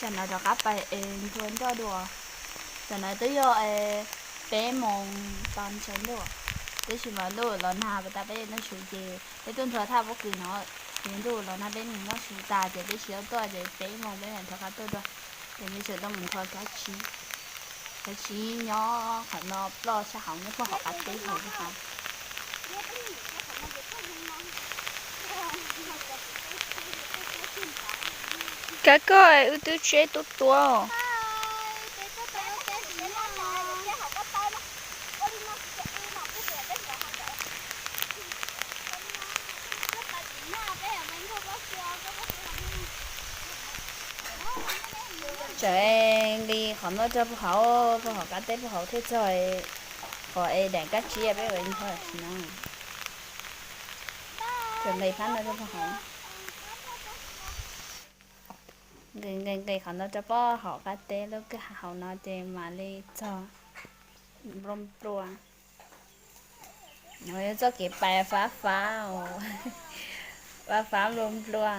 Tam no rov qab pais es nthua nroj dua. Tam no twb yog peb moos tau ntshaw ntuj, tab sis mas ntuj los nag pas tas peb noj su ces peb tuaj nthua thaj pob kws no, ces ntuj los nag peb mus noj su tas ces peb tsis tau tuaj ces peb moos peb mam rov qab tuaj dua. Ces peb tseem tuaj mus nthua kab tsib. Kab tsib nyob qhov no ploj sab hauv nyob puag hauv qab teb hauv lub hav. Kab koj wb twb tseb tuab tuab. Tseem nqis qhov no rau puag hauv, puag hauv qab teb puag hauv thiaj txog qhov es daim kab tsib peb ua ib nthua tsis no. Tseem nqis phab no rau puag hauv. Nqis nqis nqis qhov no rau puag hauv qab teb lub kwj ha hauv no ces mam li txog nplua nplua. Txoj kev pais fab fab, fab fab nplua nplua.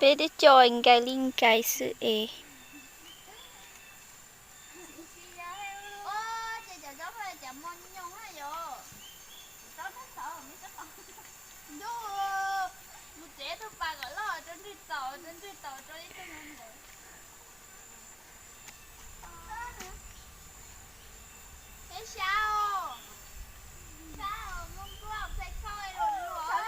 Peb twb coj nkais li nkais xwb es. Mus tsev tus pas kom loj rau nrig tau, rau nrig tau rau ib tug ntawd. Peb sab, sab mus nplua pes koj luam luam.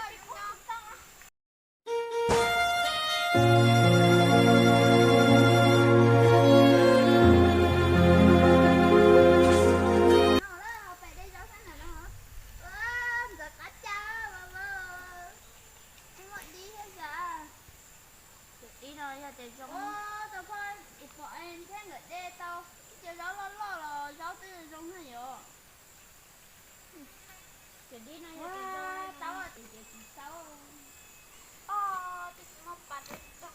Cov dib no yog tias zoo, pom thiab nkawd de tau ib co zaub loj loj los zaub twb zoo na yom. Cov dib no yog tias zoo, tau tias ces tsis tau. Twb tsis muaj pas rau tsis tau.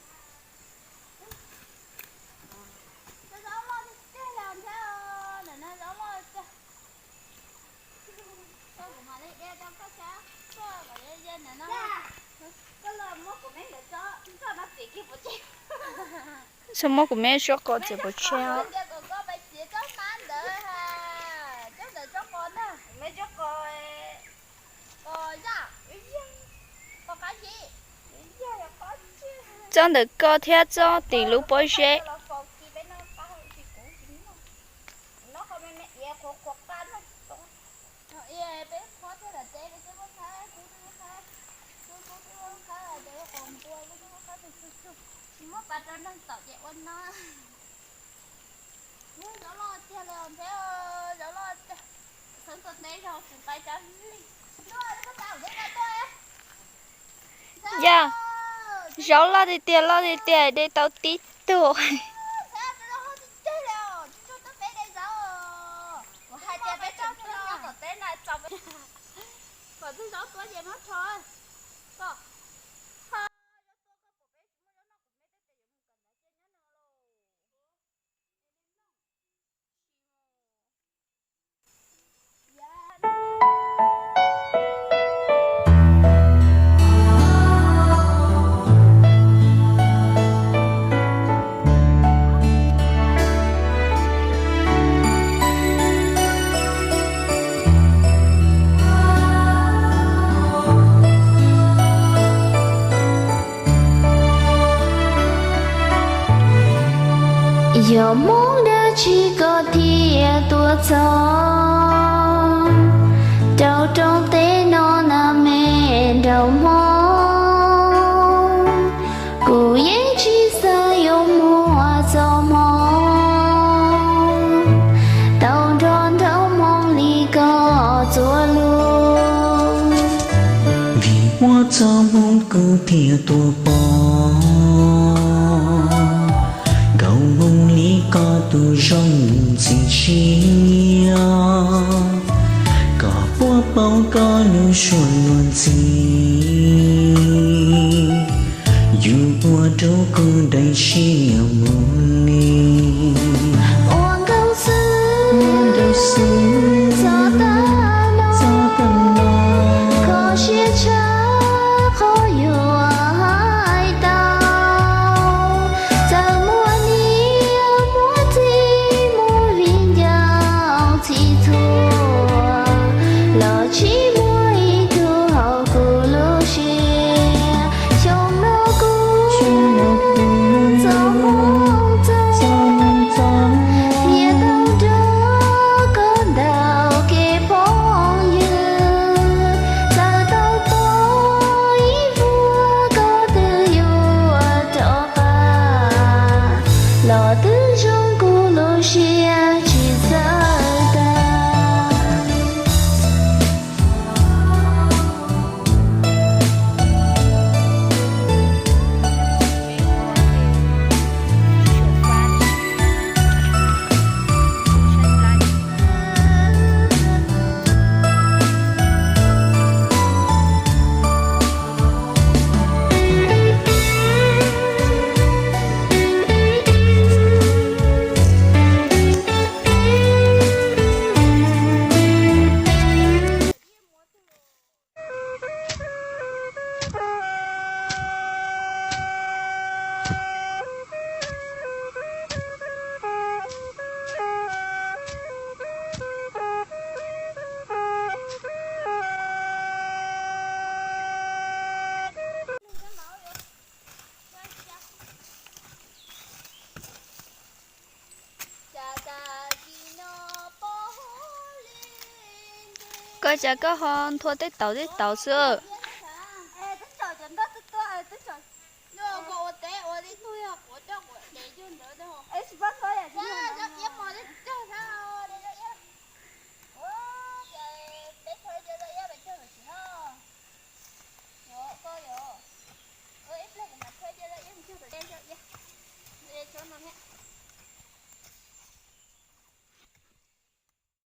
Cov zaub loj tiag tiag los nthab, ntawm no zaub loj tiag. Koj kuv mam li de rau koj sab, koj kom ze ze ntawm no. Koj los muab kuv me ntawd tso, koj no txiv kiag puas tseg? Txhob muab kuv me tsob qos txiav puas tseg os. Koj pais txiav tsob hmab ntawd, tsob ntawd tsob qos ntag, me tsob qos, qos zaj, qos qab zib. Tsob ntawm koj thiab tsob tim lub pob zeb. Tsis muaj pas rau neeg tom ces ua no. Zaub loj tiag li ntheb, zaub loj tiag. Xeeb tuaj teb zog kuv nqa cov li. Yog, zaub loj tiag tiag, loj tiag tiag, de tau tib tug. Kom tus zaub tuab ces muab rho. Yog hmoov dab tsi koj thiaj tuaj txog rau rooj teb no na me nraug hmoov? Kuv yeej tsis xav yuav muaj txoj hmoov tau nrog nraug hmoov li koj txuas lus. Vim muaj txoj hmoov kuv thiaj tuaj pom nkauj hmoov li koj tus zoo ntxim siab, kom puab paub koj lub suab luag ntxhi, yus ua rau kuv daim siab mus li. Ua nkauj xwb, ua nkauj xwb, txog tag los, txog tag los, kho siab tshaj qhov yuav hais tau. Txawm muaj niam muaj txiv muaj viv ncaus txhij txhua, los tsis muaj ib tug haum kuv lub siab. Xyoo no kuv txoj hmoov txog, nyiam tau nrog koj ntau kev phooj ywg. Txawm tau pom ib vuag koj twb yuav rov qab, los twb zoo kuv lub siab tsis txawj tag. Koj cas koj ho nthua tej tauv tej tauv xwb?